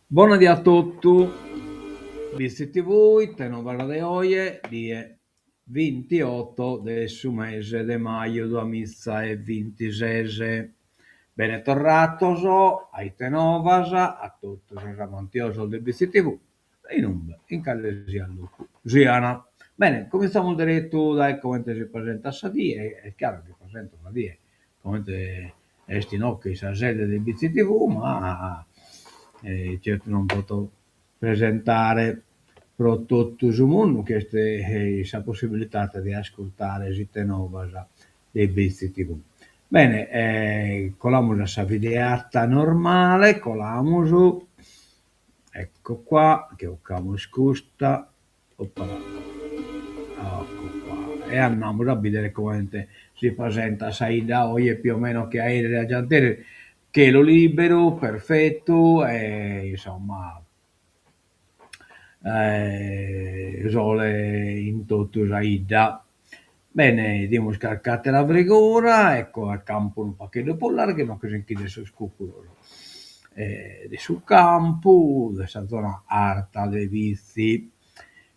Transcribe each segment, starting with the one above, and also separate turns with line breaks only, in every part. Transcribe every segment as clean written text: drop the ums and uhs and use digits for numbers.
Bona die a totu, Bitzi TV, ite novas de oje, die vintioto de su mese de maju duamiza e vintises. Bene torratos a Ite Novas, a totu sos amantiosos de Bitzi TV, inumbe, in cale siat locu sian. Bene, comintzamus deretu dae comente si presentat sa die, est chiaru chi presento sa die comente est inoche in sa sede de Bitzi TV, ma certu non poto presentare pro totu su mundu chi est in sa possibilidade de ascurtare s'Ite Novas de Bitzi TV. Bene, colamus a sa videata normale, colamus, ecco qua, che 'ocamus custa, Oppala, ecco qua, e andamus a bidere comente si presentat sa 'idda oje più o meno che a eris e a gianteris, chelu liberu, perfettu e insomma sole in totu sa 'idda. Bene, 'idimus carchi attera frigura, ecco a campu unu pagheddu prus largu inoghe si nch'iden sos cucuros de su campu, de sa zona arta de Bitzi.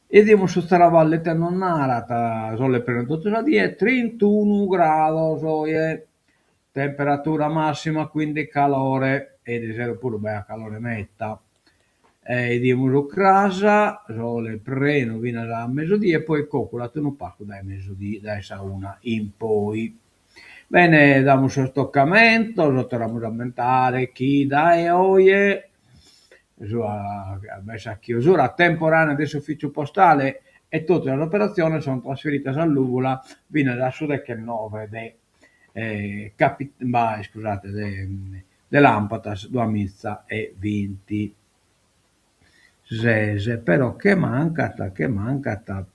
'Idimus su Serravalle ite nos narat, sole prenu totu sa die, trintunu grados oje, temperatura massima, quindi calore, e erisero puru b'aiat calore meta. E 'idimus cras, sole prenu finas a mesudie, poi coculat unu pagu dae mesudie, dae sa una in poi. Bene, damus sos tocamentos, torramus a ammentare chi dae oje b'est sa chiusura temporanea de s'ufficiu postale e totu sas operatziones sont trasferidas a Lùvula finas a su dechenoe de iscusate de làmpadas duamiza e vintises. Però che mancat, che mancat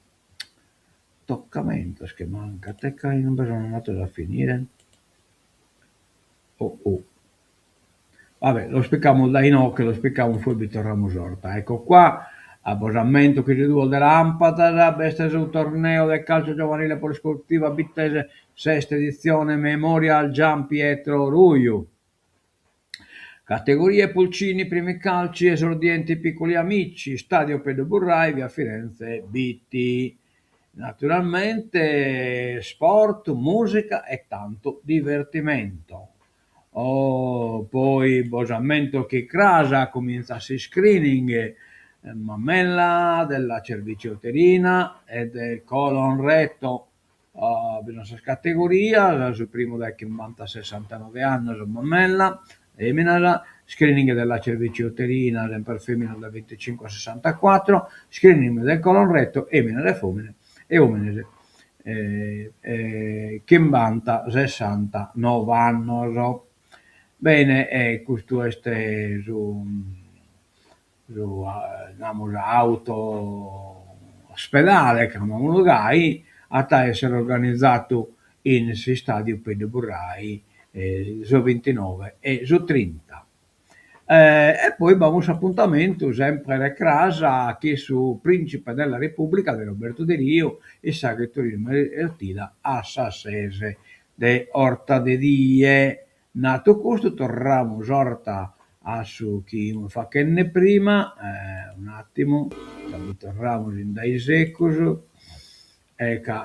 Tocamentos che mancat e ca inube sono andatos a finire? Oh oh. Vabbè, los picamus dae inoche, los picamus poi bi torramus 'orta. Ecco qua, a bos ammento chi su duos de làmpadas b'est su torneo de calcio giovanile polisportiva bittese sesta editzione Memorial Gian Pietro Ruiu. Categorie Pulcini, primi calci, esordienti piccoli amici, Stadio Pedru Burrai, via Firenze, Bitti. Naturalmente sport, musica e tantu divertimento. Oh, poi bos ammento chi cras comintzat s'iscreening mammella della cervice uterina e del colon retto Bi sun sas categorias, su primu dae chimbanta a sessantanoe annos mammella, feminas, screening della cervice uterina semper feminas dae vinticincu a sessantacuatro, screening del colon retto eminas e fomines e omines chimbanta sessantanoe annos. Bene e custu est su su namus auto ospedale, cramamulu gai, at a essere organizadu in s'istadiu Pedru Burrai su vintinoe e su trinta. E poi b'amus s'apuntamentu semper cras chin su Principe della Repubblica de Roberto Deriu in s'agriturismu Ertida a sas ses de 'orta de die Natu custu torramus 'orta a su chi 'imus fachende prima, un'attimu ca bi torramus in dae secus e ca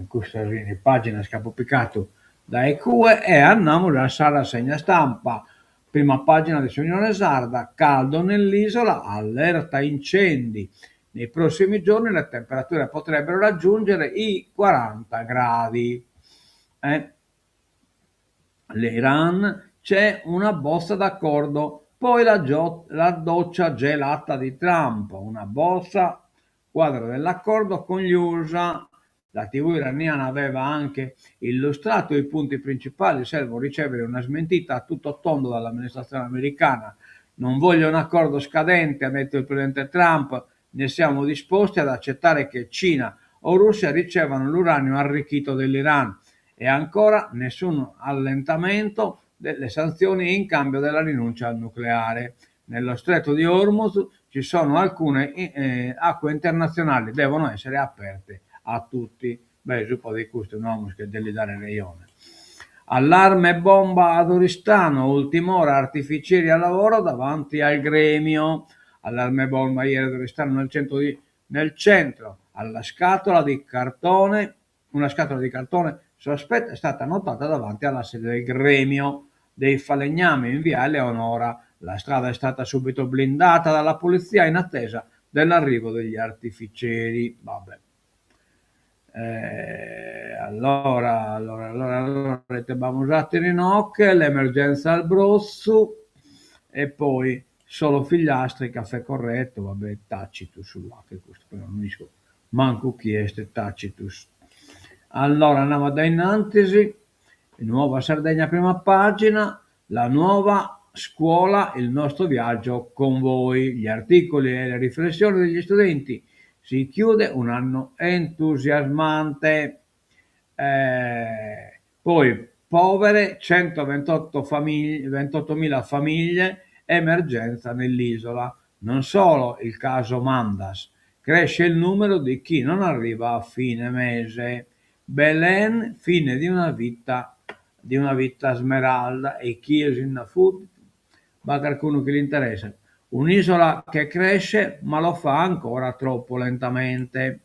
custas fin paginas chi apo picatu dae cue e andamus a sa rassegna stampa, prima pagina de s'Unione Sarda, caldo nell'isola, allerta incendi, nei prossimi giorni le temperature potrebbero raggiungere i 40 gradi. L'Iran c'è una bozza d'accordo, poi la la doccia gelata di Trump, una bozza quadro dell'accordo con gli USA. La TV iraniana aveva anche illustrato i punti principali, salvo ricevere una smentita a tutto tondo dall'amministrazione americana. Non voglio un accordo scadente, ha detto il presidente Trump, né siamo disposti ad accettare che Cina o Russia ricevano l'uranio arricchito dell'Iran. E ancora nessun allentamento delle sanzioni in cambio della rinuncia al nucleare. Nello stretto di Hormuz ci sono alcune eh, acque internazionali, devono essere aperte. a tutti. Beh, subra de custu no amus che de li dare rejone. Allarme bomba ad Oristano, ultim'ora, artificieri al lavoro davanti al gremio. Allarme bomba ieri ad Oristano nel centro di, nel centro alla scatola di cartone, una scatola di cartone sospetta è stata notata davanti alla sede del gremio dei falegnami in via Eleonora. La strada è stata subito blindata dalla polizia in attesa dell'arrivo degli artificieri. Vabbè. Eh, allora, allora, allora, allora, ite b'amus àteru inoghe, l'emergenza al Brotzu e poi solo figliastri, caffè corretto, vabbè, Tacitus lu faghet custu, però no isco mancu chie est Tacitus. Allora andamus a dae innantis, Nuova Sardegna prima pagina, la nuova scuola, il nostro viaggio con voi, gli articoli e le riflessioni degli studenti. Si chiude un anno entusiasmante. Eh, poi povere 128 famiglie, 28.000 famiglie, emergenza nell'isola. Non solo il caso Mandas, cresce il numero di chi non arriva a fine mese. Belen, fine di una vita, di una vita smeralda e chie si nd'afutit? B'at carcunu chi l'interessat. Un'isola che cresce ma lo fa ancora troppo lentamente.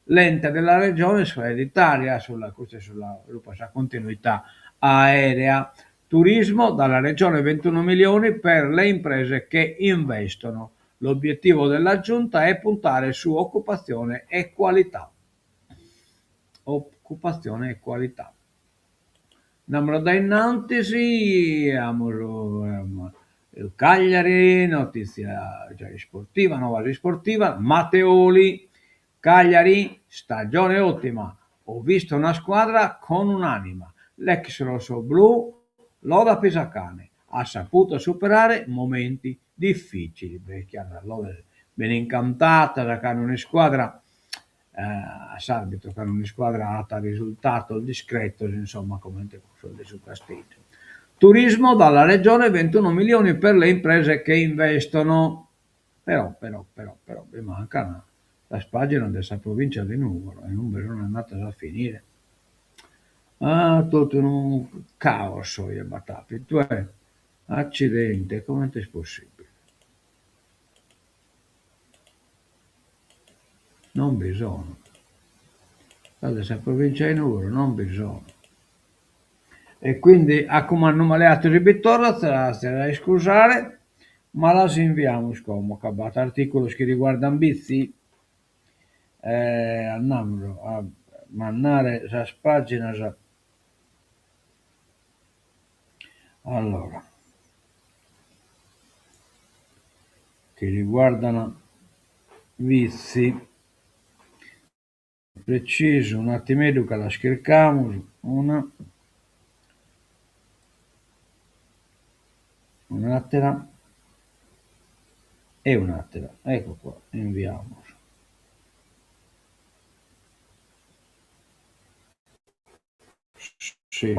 L'ente della regione Sud Italia, sulla, custa est sulla subra sa continuità aerea. Turismo, dalla regione 21 milioni per le imprese che investono. L'obiettivo della giunta è puntare su occupazione e qualità. Occupazione e qualità. Andamus a dae innantis, amus Cagliari, notizia giai isportiva, novas isportivas, Matteoli, Cagliari, stagione ottima, ho visto una squadra con un'anima, l'ex rossoblù loda Pisacane, ha saputo superare momenti difficili, beh chiaro sas lodes benin cantadas cando un'iscuadra a s'arbitru, cando un'iscuadra at risultados discretos, insomma, comente cussos de su Casteddu. Turismo dalla Regione ventuno milioni per le imprese che investono. Però, però, però, però, bi mancan sas paginas de sa provincia de Nugoro e inube sun andadas a finire. Ah, totu unu caos oje b'at apidu, eh. Accidenti, e comente est possibile? Non bi sono. Sas de sa provincia 'e Nugoro non bi sono. E quindi a cumandu male atu si bi torrat, s'at a iscusare, ma las inviamus como ca b'at articulos chi riguardan Bitzi. Andamus a mandare sas paginas. Allora. Chi riguardan Vitzi. Precisu, un'attimeddu ca las chircamus, una, un'atera e un'atera. Ecco qua, inviamus. Si.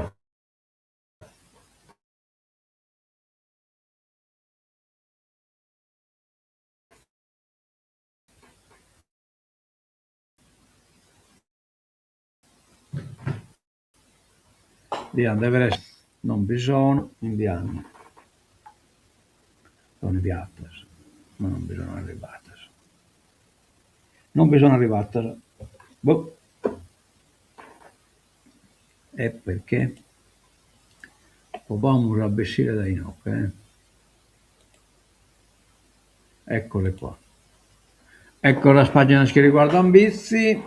Diant dever esser, non bi sono, inviamus. Sono inviatas, ma non bi sono arrivadas. Non bi sono arrivadas. Boh. E perché? Provamus a bessire dae inoghe, eh. Eccole qua. Ecco las paginas chi riguardan Bitzi.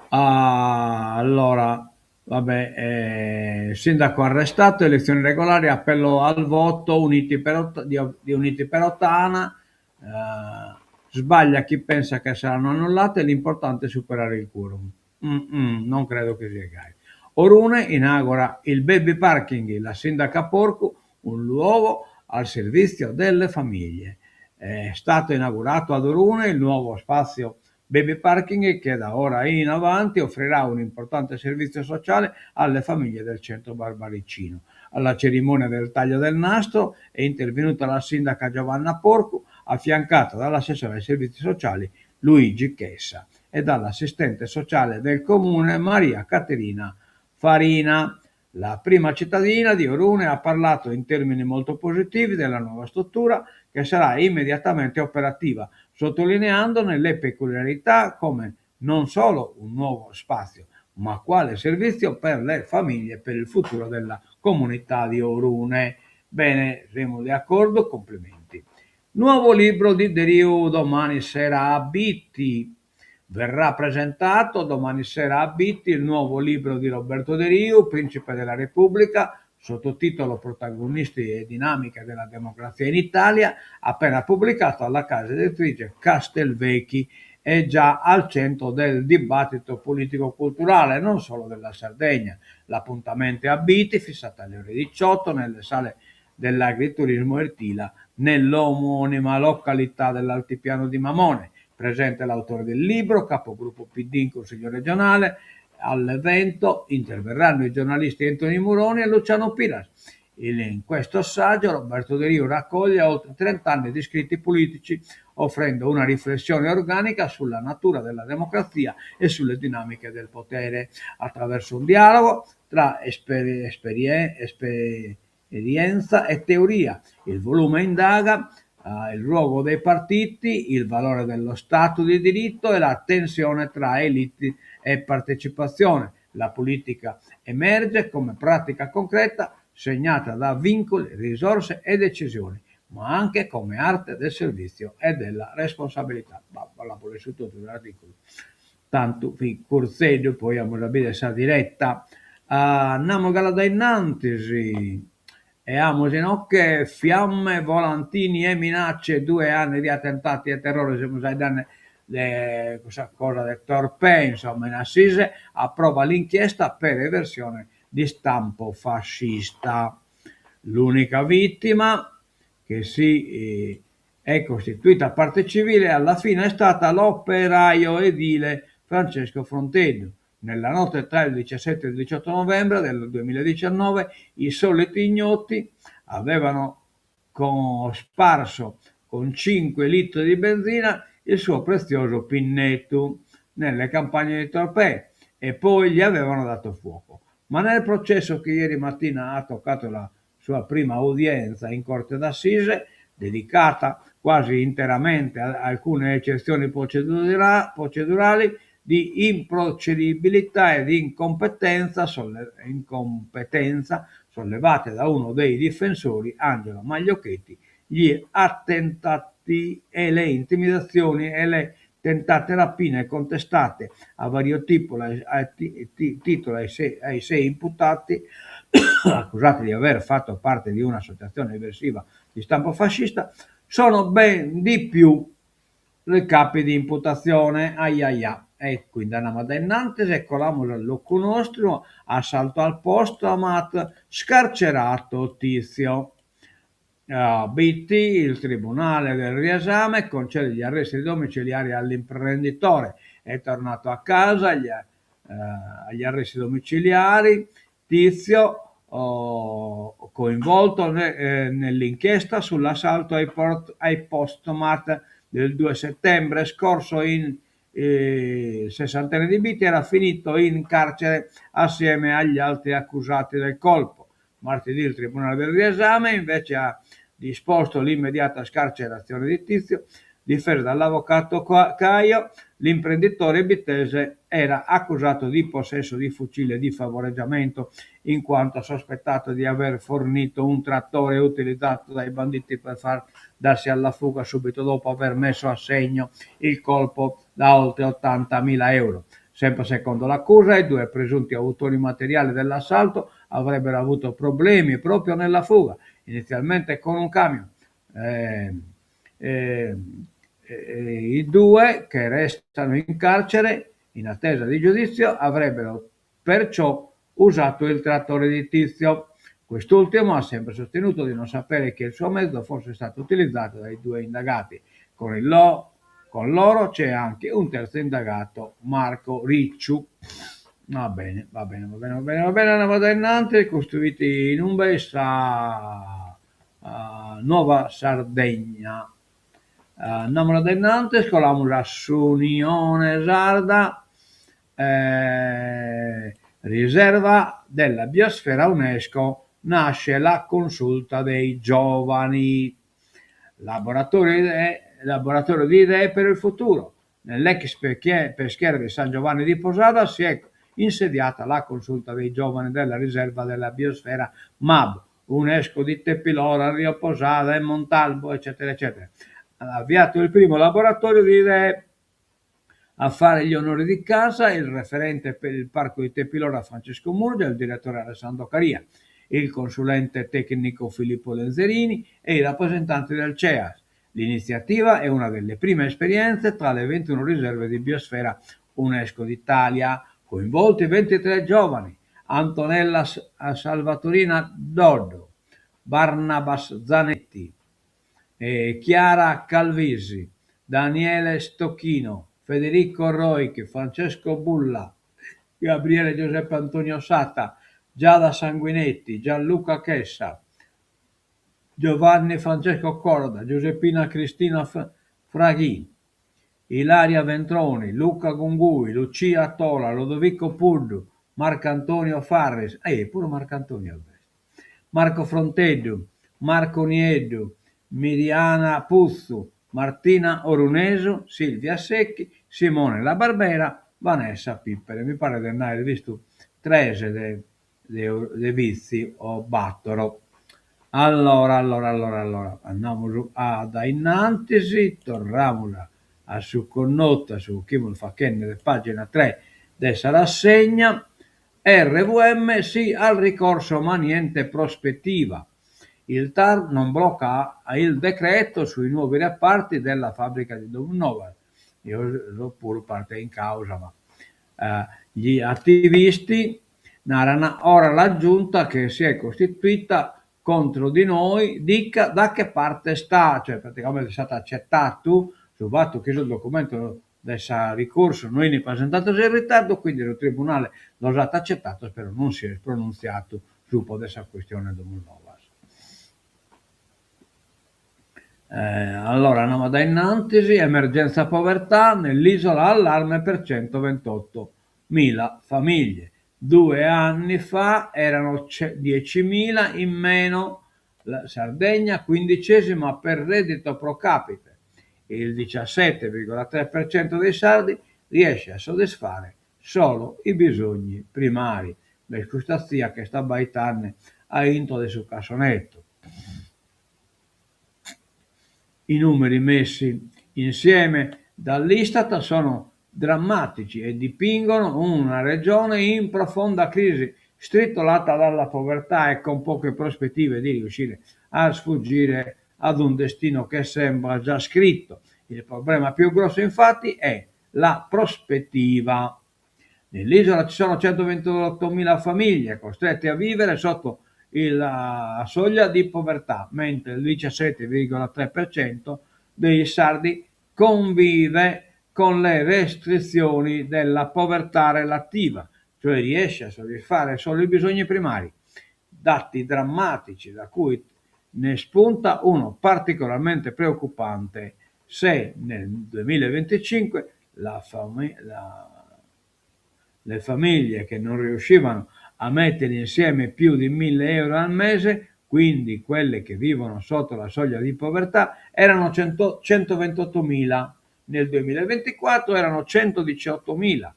Allora, vabbè, sindaco arrestato, elezioni regolari, appello al voto, Uniti per, di, di Uniti per Ottana. Sbaglia chi pensa che saranno annullate, l'importante è superare il quorum. Mm -mm, non credo che sia gai. Orune inaugura il baby parking, la sindaca Porcu, un luogo al servizio delle famiglie. È stato inaugurato ad Orune il nuovo spazio baby parking che da ora in avanti offrirà un importante servizio sociale alle famiglie del centro barbaricino. Alla cerimonia del taglio del nastro è intervenuta la sindaca Giovanna Porcu, affiancata dall'assessore ai servizi sociali Luigi Chessa. e dall'assistente sociale del Comune Maria Caterina Farina. La prima cittadina di Orune ha parlato in termini molto positivi della nuova struttura che sarà immediatamente operativa, sottolineandone le peculiarità come non solo un nuovo spazio, ma quale servizio per le famiglie e per il futuro della comunità di Orune. Bene, semus de acordu, complimenti. Nuovo libro di Deriu domani sera a Bitti. Verrà presentato domani sera a Bitti il nuovo libro di Roberto Deriu, Principe della Repubblica, sottotitolo Protagonisti e dinamiche della democrazia in Italia, appena pubblicato alla casa editrice Castelvecchi è già al centro del dibattito politico-culturale, non solo della Sardegna. L'appuntamento è a Bitti, fissato alle ore 18 nelle sale dell'agriturismo Ertila, nell'omonima località dell'Altipiano di Mamone. Presente l'autore del libro, capogruppo PD in Consiglio regionale. All'evento interverranno i giornalisti Anthony Muroni e Luciano Piras. In questo saggio Roberto Deriu raccoglie oltre 30 anni di scritti politici, offrendo una riflessione organica sulla natura della democrazia e sulle dinamiche del potere, attraverso un dialogo tra esperienza e teoria. Il volume indaga il ruolo dei partiti, il valore dello Stato di diritto e la tensione tra élite e partecipazione. La politica emerge come pratica concreta segnata da vincoli, risorse e decisioni, ma anche come arte del servizio e della responsabilità. L'apo lessu totu s'articulu, tantu fit curtzeddu, poi amus a bider sa diretta. Andamus galu dae innantis e amus inoghe fiamme, volantini e minacce, due anni di attentati e terrore, semus faeddende de cussa cosa de Torpè, insomma, in Assise aprova l'inchiesta per eversione di stampo fascista. L'unica vittima che si è costituita parte civile alla fine è stata l'operaio edile Francesco Fronteddu. Nella notte tra il 17 e il 18 novembre del 2019 i soliti ignoti avevano cosparso con 5 litri di benzina il suo prezioso pinnetu nelle campagne di Torpè e poi gli avevano dato fuoco. Ma nel processo che ieri mattina ha toccato la sua prima udienza in corte d'assise, dedicata quasi interamente a alcune eccezioni procedurali di improcedibilità e di incompetenza, incompetenza sollevate da uno dei difensori, Angelo Magliocchetti, gli attentati e le intimidazioni e le tentate rapine contestate a vario titolo ai sei imputati accusati di aver fatto parte di un'associazione eversiva di stampo fascista sono ben di più le capi di imputazione. Ai ai ai. E quindi andiamo da innantis e colamus a locu nostru, assalto al postomat, scarcerato Tizio. A Bitti, il tribunale del riesame concede gli arresti domiciliari all'imprenditore. È tornato a casa agli arresti domiciliari. Tizio, oh, coinvolto nell'inchiesta sull'assalto ai postomat del 2 settembre scorso in sessantenne di Bitti, era finito in carcere assieme agli altri accusati del colpo. Martedì il tribunale del riesame invece ha disposto l'immediata scarcerazione di Tizio, difeso dall'avvocato Caio. L'imprenditore bittese era accusato di possesso di fucile e di favoreggiamento, in quanto sospettato di aver fornito un trattore utilizzato dai banditi per far darsi alla fuga subito dopo aver messo a segno il colpo da oltre 80.000 euro. Sempre secondo l'accusa, i due presunti autori materiali dell'assalto avrebbero avuto problemi proprio nella fuga, inizialmente con un camion. I due, che restano in carcere in attesa di giudizio, avrebbero perciò usato il trattore di Tizio. Quest'ultimo ha sempre sostenuto di non sapere che il suo mezzo fosse stato utilizzato dai due indagati. Con loro c'è anche un terzo indagato, Marco Ricciu. Va bene, va bene, va bene, va bene, va bene, andiamo da innanzi, costruiti in Umbria, Nuova Sardegna. Andamus a dae innantis, colamus a s'Unione Sarda, Riserva della biosfera Unesco, nasce la consulta dei giovani. Laboratorio di idee per il futuro. Nell'ex peschiera di San Giovanni di Posada si è insediata la consulta dei giovani della riserva della biosfera MAB, Unesco di Tepilora, Rio Posada e Montalbo, eccetera, eccetera. Ha avviato il primo laboratorio di idee. A fare gli onori di casa il referente per il parco di Tepilora Francesco Murgia, il direttore Alessandro Caria, il consulente tecnico Filippo Lenzerini e i rappresentanti del CEAS. L'iniziativa è una delle prime esperienze tra le 21 riserve di biosfera Unesco d'Italia, coinvolti 23 giovani, Antonella Salvatorina Doddo, Barnabas Zanetti, Chiara Calvisi, Daniele Stocchino, Federico Roich, Francesco Bulla, Gabriele Giuseppe Antonio Satta, Giada Sanguinetti, Gianluca Chessa, Giovanni Francesco Corda, Giuseppina Cristina Fraghì, Ilaria Ventroni, Luca Gungui, Lucia Tola, Lodovico Puddu, Marcantonio Farris, eh, puru Marcantonio b'est, Marco Fronteddu, Marco Nieddu, Miriana Putzu, Martina Orunesu, Silvia Secchi, Simone La Barbera, Vanessa Pippere. Mi paret de nd'aer bistu tres de de Bitzi o battoro. Allora, allora, allora, allora, andamus a dae innantis, torramus a su connotu, a su chi fimus fachende de pagina tres de sa rassegna, RVM sì al ricorso ma niente prospettiva. Il TAR non blocca il decreto sui nuovi reparti della fabbrica di Domusnovas. Eo so puru parte in causa ma gli attivisti naran ora la giunta che si è costituita contro di noi dica da che parte sta, cioè praticamente s'at accettatu su fattu chi su documentu de sa ricursu no 'enit presentados in ritardu, quindi su tribunale los at accettados però non si est pronuntziadu subra de sa questione Domusnovas. Allora andamus a dae innantis, emergenza povertà, nell'isola allarme per 128.000 famiglie. Due anni fa erano 10.000 in meno, la Sardegna quindicesima per reddito pro capite. Il 17,3% dei sardi riesce a soddisfare solo i bisogni primari. B'est custa tzia ch'est abbaitende a intro de su cassonetto. I numeri messi insieme dall'Istat sono drammatici e dipingono una regione in profonda crisi, stritolata dalla povertà e con poche prospettive di riuscire a sfuggire ad un destino che sembra già scritto. Il problema più grosso infatti è la prospettiva. Nell'isola ci sono 128.000 famiglie costrette a vivere sotto la soglia di povertà, mentre il 17,3% dei sardi convive con le restrizioni della povertà relativa, cioè riesce a soddisfare solo i bisogni primari. Dati drammatici da cui ne spunta uno particolarmente preoccupante. Se nel 2025 la fami- la, le famiglie che non riuscivano a mettere insieme più di 1.000 euro al mese, quindi quelle che vivono sotto la soglia di povertà, erano 100, 128.000. Nel 2024 erano 118.000.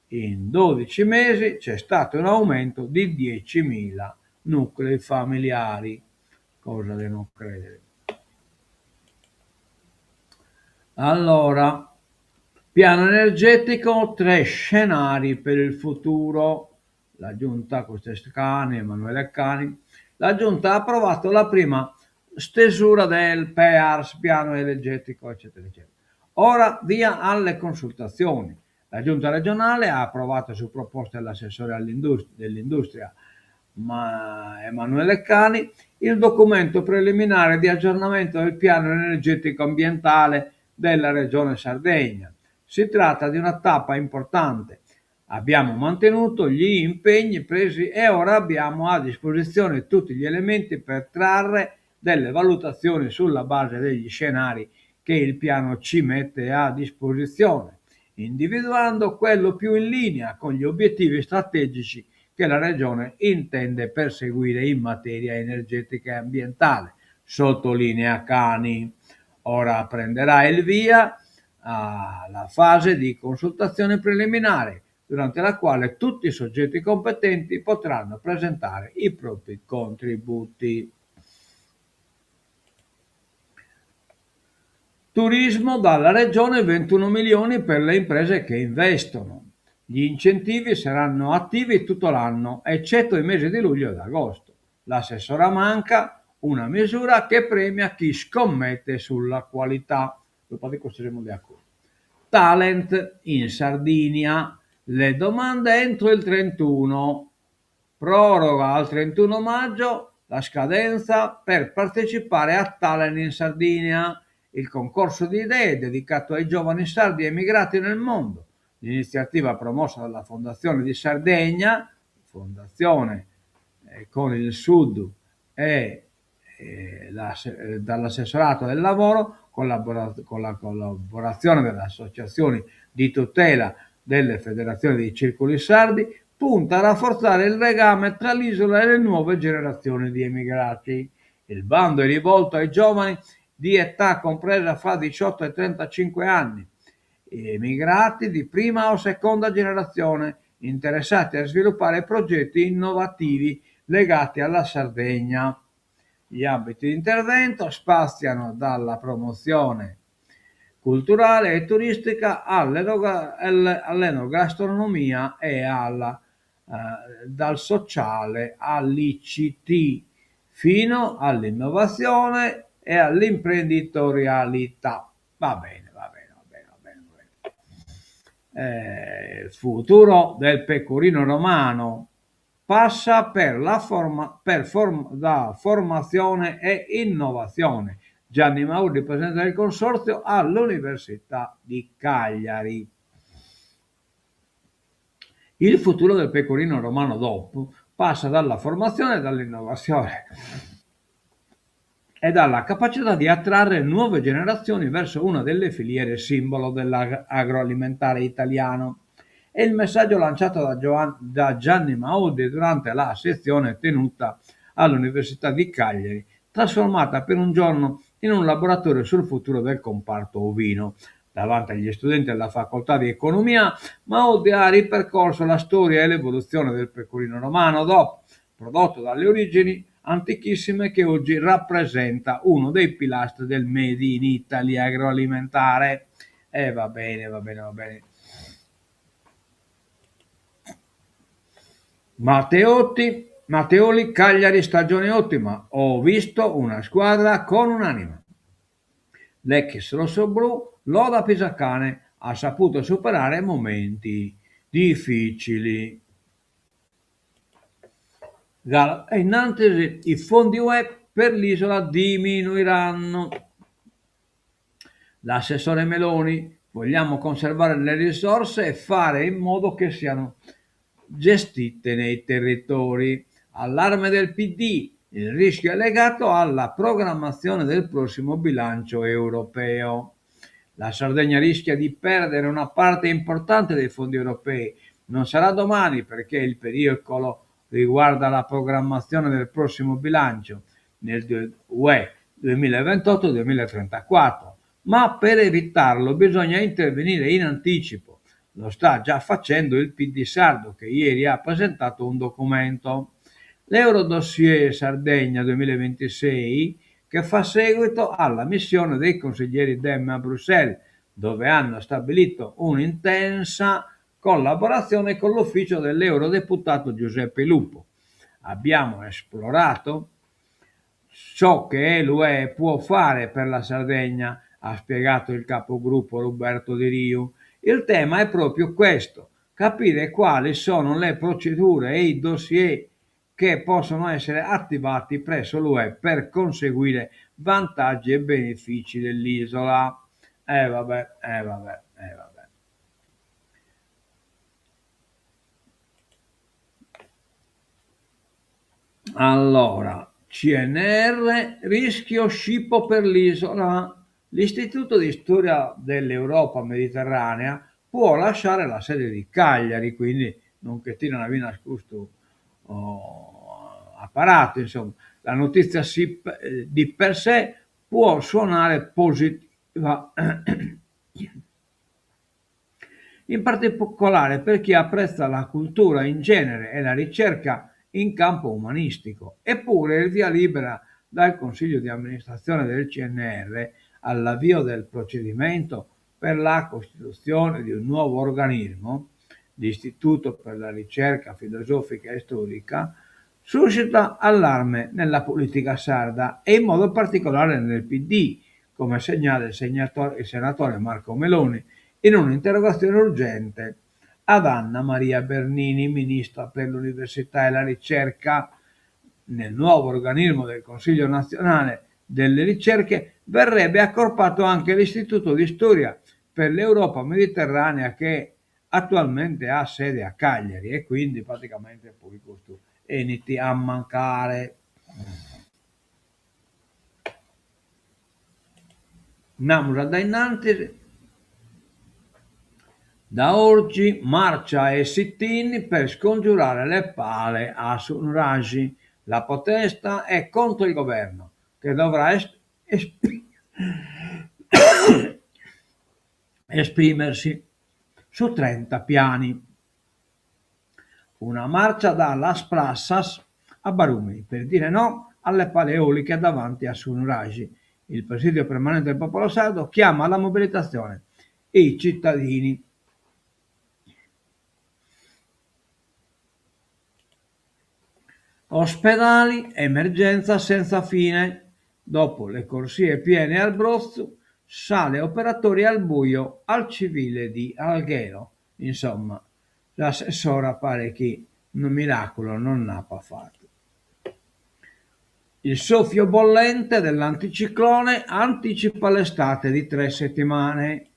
In 12 mesi c'è stato un aumento di 10.000 nuclei familiari. Cosa da non credere. Allora, piano energetico, tre scenari per il futuro. La giunta, questo est Cani, Emanuele Cani, la giunta ha approvato la prima stesura del PEARS, piano energetico, eccetera, eccetera. Ora via alle consultazioni. La giunta regionale ha approvato su proposta dell'assessore dell'industria Emanuele Cani il documento preliminare di aggiornamento del piano energetico ambientale della regione Sardegna. Si tratta di una tappa importante. Abbiamo mantenuto gli impegni presi e ora abbiamo a disposizione tutti gli elementi per trarre delle valutazioni sulla base degli scenari che il piano C mette a disposizione, individuando quello più in linea con gli obiettivi strategici che la Regione intende perseguire in materia energetica e ambientale, sottolinea Cani. Ora prenderà il via la fase di consultazione preliminare, durante la quale tutti i soggetti competenti potranno presentare i propri contributi. Turismo dalla Regione 21 milioni per le imprese che investono. Gli incentivi saranno attivi tutto l'anno, eccetto i mesi di luglio ed agosto. L'assessora Manca, una misura che premia chi scommette sulla qualità. Dopo di questo siamo d'accordo. Talent in Sardinia, le domande entro il 31. Proroga al 31 maggio la scadenza per partecipare a Talent in Sardinia, il concorso di idee dedicato ai giovani sardi emigrati nel mondo. L'iniziativa promossa dalla Fondazione di Sardegna, Fondazione con il Sud e dall'assessorato del lavoro, con la collaborazione delle associazioni di tutela delle federazioni dei circoli sardi, punta a rafforzare il legame tra l'isola e le nuove generazioni di emigrati. Il bando è rivolto ai giovani di età compresa fra 18 e 35 anni, emigrati di prima o seconda generazione, interessati a sviluppare progetti innovativi legati alla Sardegna. Gli ambiti di intervento spaziano dalla promozione culturale e turistica all'enogastronomia e dal sociale all'ICT, fino all'innovazione e all'imprenditorialità. Va bene, va bene, va bene, va bene, va bene. Il futuro del pecorino romano passa per la forma, per form, da formazione e innovazione. Gianni Maurdi, presidente del consorzio all'Università di Cagliari. Il futuro del pecorino romano DOP passa dalla formazione e dall'innovazione e dalla capacità di attrarre nuove generazioni verso una delle filiere simbolo dell'agroalimentare italiano. È il messaggio lanciato da Gianni Maurdi durante la sezione tenuta all'Università di Cagliari, trasformata per un giorno in un laboratorio sul futuro del comparto ovino. Davanti agli studenti della Facoltà di Economia, Maurdi ha ripercorso la storia e l'evoluzione del pecorino romano DOP, prodotto dalle origini antichissime che oggi rappresenta uno dei pilastri del Made in Italy agroalimentare. E va bene, va bene, va bene. Matteotti, Matteoli, Cagliari, stagione ottima. Ho visto una squadra con un'anima. L'ex rossoblù loda Pisacane, ha saputo superare momenti difficili. E innanzi i fondi UE per l'isola diminuiranno. L'assessore Meloni, vogliamo conservare le risorse e fare in modo che siano gestite nei territori. Allarme del PD, il rischio è legato alla programmazione del prossimo bilancio europeo. La Sardegna rischia di perdere una parte importante dei fondi europei. Non sarà domani, perché il pericolo riguarda la programmazione del prossimo bilancio nel UE 2028-2034, ma per evitarlo bisogna intervenire in anticipo. Lo sta già facendo il PD sardo, che ieri ha presentato un documento. L'Eurodossier Sardegna 2026, che fa seguito alla missione dei consiglieri Dem a Bruxelles, dove hanno stabilito un'intensa collaborazione con l'ufficio dell'eurodeputato Giuseppe Lupo. Abbiamo esplorato ciò che l'UE può fare per la Sardegna, ha spiegato il capogruppo Roberto Di Rio. Il tema è proprio questo, capire quali sono le procedure e i dossier che possono essere attivati presso l'UE per conseguire vantaggi e benefici dell'isola. Vabbè, vabbè, vabbè. Allora, CNR, rischio scippo per l'isola. L'Istituto di Storia dell'Europa Mediterranea può lasciare la sede di Cagliari, quindi non che tiran finas custu aparatu insomma. La notizia si di per sé può suonare positiva, in particolare per chi apprezza la cultura in genere e la ricerca in campo umanistico. Eppure il via libera dal Consiglio di amministrazione del CNR all'avvio del procedimento per la costituzione di un nuovo organismo, l'Istituto per la ricerca filosofica e storica, suscita allarme nella politica sarda e in modo particolare nel PD, come segnala il il senatore Marco Meloni in un'interrogazione urgente ad Anna Maria Bernini, ministra per l'Università e la Ricerca. Nel nuovo organismo del Consiglio nazionale delle ricerche verrebbe accorpato anche l'Istituto di Storia per l'Europa Mediterranea che attualmente ha sede a Cagliari e quindi praticamente poi custu 'enit a mancare. Andamus a dae innantis. Da oggi marcia e sit-in per scongiurare le pale a Su Nuraxi. La protesta è contro il governo, che dovrà esprimersi su 30 piani. Una marcia da Las Plassas a Barumini per dire no alle pale eoliche davanti a Su Nuraxi. Il Presidio Permanente del Popolo Sardo chiama alla mobilitazione i cittadini. Ospedali, emergenza senza fine. Dopo le corsie piene al Brotzu, sale operatorie al buio al Civile di Alghero. Insomma, s'assessora paret chi unu miràculu non nd'apat fatu. Il soffio bollente dell'anticiclone anticipa l'estate di tre settimane.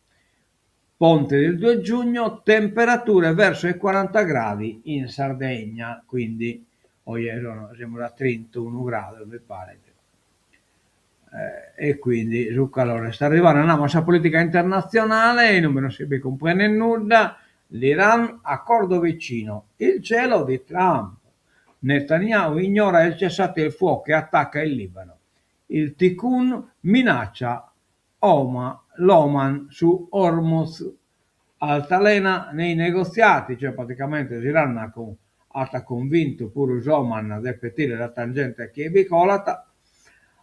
Ponte del 2 giugno, temperature verso i 40 gradi in Sardegna, quindi oje semus a trintunu grados mi paret e quindi su calore est arrivende. Andamus a sa politica internatzionale, inube non si bi cumprendet nudda, l'Iran accordo vicino, il gelo di Trump, Netanyahu ignora il cessate il fuoco e attacca il Libano, il Tiqqun minaccia Oma, l'Oman su Hormuz, altalena nei negoziati, cioè praticamente s'Iran at cunvintu puru s'Oman de petire sa tangente a chie bi colat,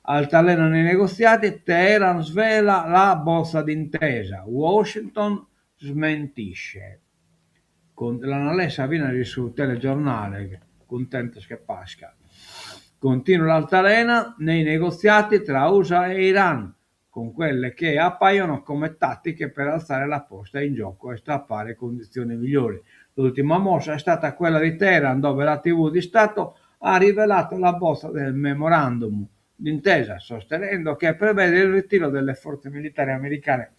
altalena nei negoziati, Teheran svela la bozza d'intesa, Washington smentisce. L'an lessa finas in su telegiornale, cuntentos che Pasca. Continua l'altalena nei negoziati tra Usa e Iran, con quelle che appaiono come tattiche per alzare la posta in gioco e strappare condizioni migliori. L'ultima mossa è stata quella di Teheran, dove la tivù di Stato ha rivelato la bozza del memorandum d'intesa, sostenendo che prevede il ritiro delle forze militari americane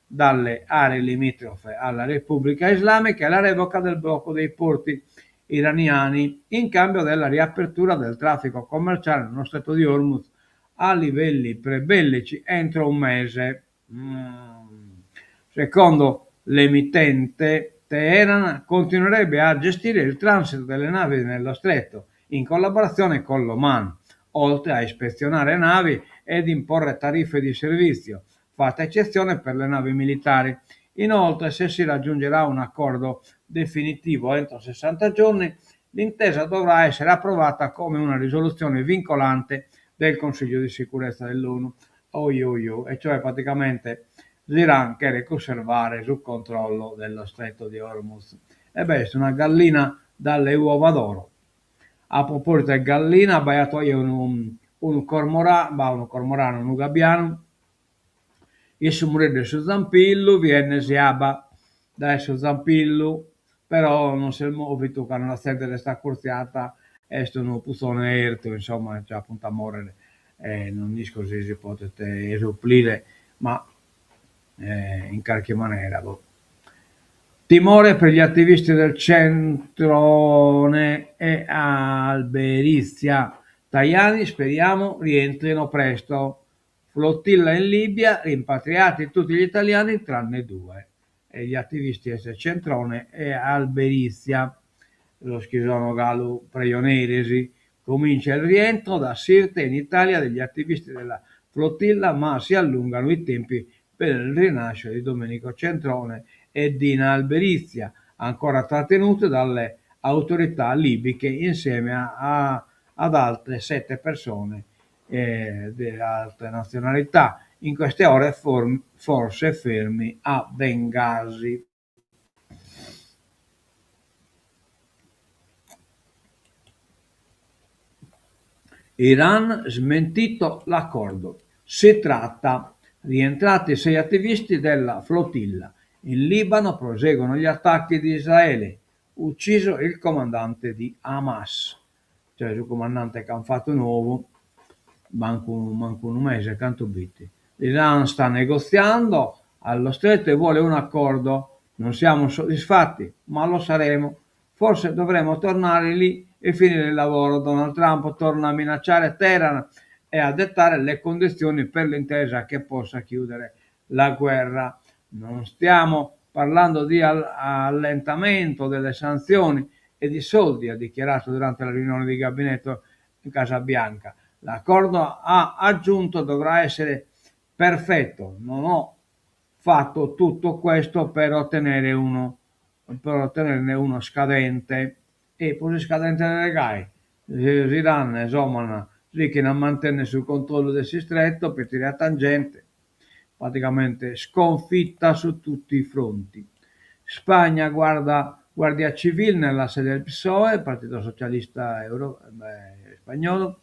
dalle aree limitrofe alla Repubblica Islamica e la revoca del blocco dei porti iraniani in cambio della riapertura del traffico commerciale nello stretto di Hormuz a livelli prebellici entro un mese. Secondo l'emittente, Teheran continuerebbe a gestire il transito delle navi nello stretto in collaborazione con l'Oman, oltre a ispezionare navi ed imporre tariffe di servizio, fatta eccezione per le navi militari. Inoltre, se si raggiungerà un accordo definitivo entro 60 giorni, l'intesa dovrà essere approvata come una risoluzione vincolante del Consiglio di sicurezza dell'ONU. Oi oi oi, e cioè praticamente l'Iran cheret cunservare su controllo dello stretto di Hormuz. E beh, est una gallina dalle uova d'oro. A propositu de gallina, b'aiat oje unu unu cormorà, bah unu cormoranu, unu gabbianu, in su mureddu 'e su zampillu fiendesi abba dae su zampillu, però non s'est movitu cando sa zente s'est acurtziata, est unu puzone 'ertu, insomma, già a puntu a morrere e non isco si si podet suplire, ma in carchi manera boh. Timore per gli attivisti del Centrone e Alberitzia. Tajani, speriamo rientrino presto. Flotilla in Libia, rimpatriati tutti gli italiani tranne due. E gli attivisti est Centrone e Alberitzia, sos chi sono galu prejoneris. Comincia il rientro da Sirte in Italia degli attivisti della flotilla, ma si allungano i tempi per il rilascio di Domenico Centrone e Dina Alberizia, ancora trattenuti dalle autorità libiche insieme a, ad altre sette persone eh, di altre nazionalità, in queste ore for, forse fermi a Bengasi. Iran smentito l'accordo. Si tratta. Rientrati sei attivisti della flottilla. In Libano proseguono gli attacchi di Israele. Ucciso il comandante di Hamas. Cioè su cumandante ch'ant fatu nou, mancu mancu unu mese, cantu bit. L'Iran sta negoziando allo stretto e vuole un accordo. Non siamo soddisfatti, ma lo saremo. Forse dovremo tornare lì e finire il lavoro. Donald Trump torna a minacciare Teheran e a dettare le condizioni per l'intesa che possa chiudere la guerra. Non stiamo parlando di allentamento delle sanzioni e di soldi, ha dichiarato durante la riunione di gabinetto in Casa Bianca. L'accordo, ha aggiunto, dovrà essere perfetto. Non ho fatto tutto questo per ottenere uno, per ottenerne uno scadente. E prus iscadente de gai, s'Iran e s'Oman sighin a mantenner su controllu de s'istretto per tirare a tangente, praticamente sconfitta su tutti i fronti. Spagna guarda Guardia Civil nella sede del PSOE, Partito Socialista Euro, Spagnolo,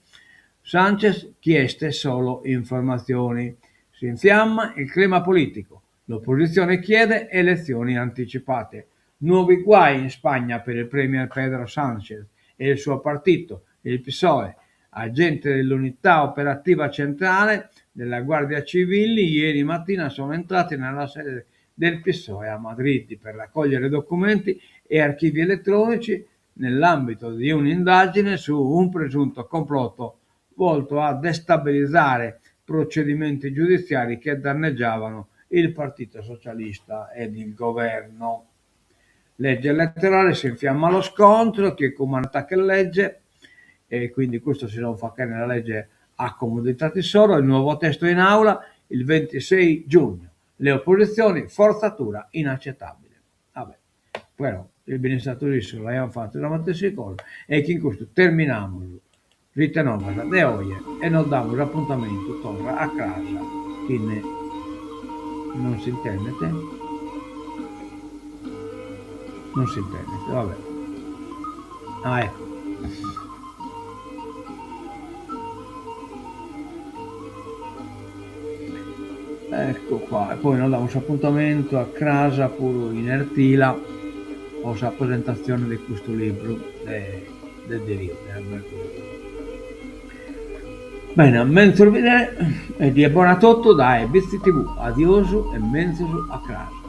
Sanchez chieste solo informazioni. Si infiamma il clima politico. L'opposizione chiede elezioni anticipate. Nuovi guai in Spagna per il premier Pedro Sanchez e il suo partito, il PSOE. Agenti dell'unità operativa centrale della Guardia Civile ieri mattina sono entrati nella sede del PSOE a Madrid per raccogliere documenti e archivi elettronici nell'ambito di un'indagine su un presunto complotto volto a destabilizzare procedimenti giudiziari che danneggiavano il Partito Socialista ed il governo. Legge elettorale, si infiamma lo scontro, chie cumandat che legge, e quindi custu si sunt faghende sa legge a comodidade issoro, il nuovo testo in aula il 26 giugno. Le opposizioni, forzatura inaccettabile. Vabbè, però is ministradoris issos aiant fatu sa matessi cosa e chin custu terminamus Ite Novas de oje e nos damus apuntamentu torra a cras chin non s'intendet non s'intendet vabbè ah ecco Ecco qua, e poi nos damus s'apuntamentu a cras puru in Ertila po sa presentazione de custu libru de de Deriu, de Alberto Deriu. Bene, a menzus bidere e die bona a totu dae Bitzi TV. Adiosu e menzus a cras.